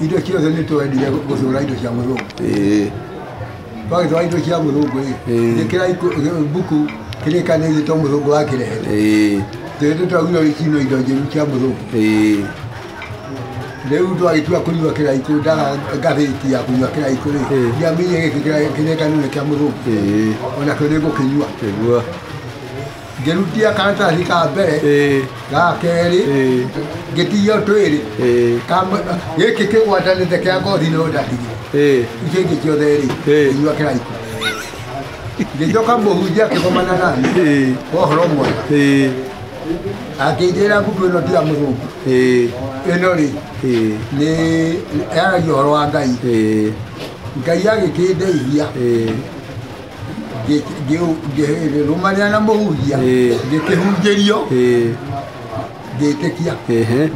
Indo ciothe nĩ twendire gũthũra indo cia mũthũngũ. Twagĩtwara indo cia mũthũngũ rĩ, gĩkĩra mbuku kĩrĩkanĩire to mũthũngũ wakĩrehete. Tũgĩtũ twagire rĩcino indo njĩru cia mũthũngũ. Rĩu twagĩtua kũnyua kĩraikũ, ndaga ngathĩti ya kũnyua kĩraikũ rĩ, ndiamenyire gĩkĩ kĩrĩkanĩro nĩ kĩa mũthũngũ. Onakĩo nĩ ngũkĩnyua. Ngĩrutia karatathi ka mbere, ga kerĩ, ngĩtigio twĩrĩ. Gĩkĩ kĩgwatanĩte kĩa ngothi no ndatigire. Icio ingĩ ciothe rĩ, ngĩnyua kĩraikũ. Ngĩcoka mũhunjia akĩgomana nani wa ũhoro mwega. Akĩnjĩra mbuku ĩno ti ya mũthũngũ. Ĩno rĩ, nĩ yaragia ũhoro wa Ngai. Ngai agĩkĩndeithia. Ngĩrũmanĩra na mũhunjia, ngĩkĩhunjĩrio, ngĩtĩkia.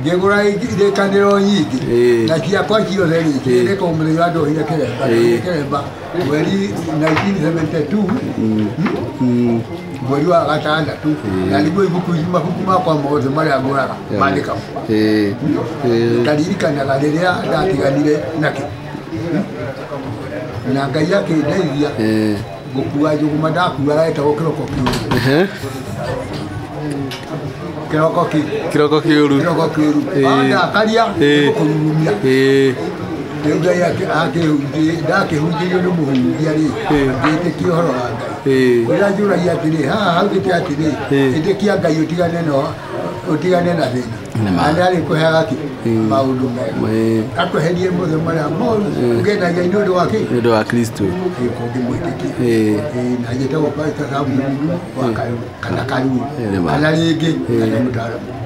Ngĩgũra irĩkanĩro nyingĩ. Na ciakwa ciothe rĩ, ciandĩkwo mũthenya wa ndohire kĩremba. Ndohire kĩremba mweri 1972, mweri wa gatandatũ. Na nĩguo ibuku mabuku makwa mothe marĩa ngũraga mandĩkagwo. Ndaririkanaga rĩrĩa ndatiganire nakĩo. Na Ngai akĩndeithia gũkua njũgũma ndakuaga ĩtagwo kĩroko kĩũru. Kĩroko kĩ? Kĩroko kĩũru. Kĩroko kĩũru. Wandakaria nĩgũkũrurumia. Rĩu Ngai ndakĩhunjĩrio nĩ mũhunjia rĩ, ngĩtĩkia ũhoro wa Ngai. Ũrĩa njũragia atĩrĩ, haha haugĩte atĩrĩ, ĩtĩkia Ngai ũtigane na ũtigane na thĩna. Na nĩarĩkũheaga kĩ? Maũndũ mega. Akweherie mothe marĩa moru, ũngenagia nĩ ũndũ wa kĩ? Nĩ ũndũ wa Kristo. Kũngĩmwĩtĩkia. Na njĩtagwo Pastor Samuel Mundu wa Karuru, kana Karuru, kana rĩngĩ, kana mũtaaramu.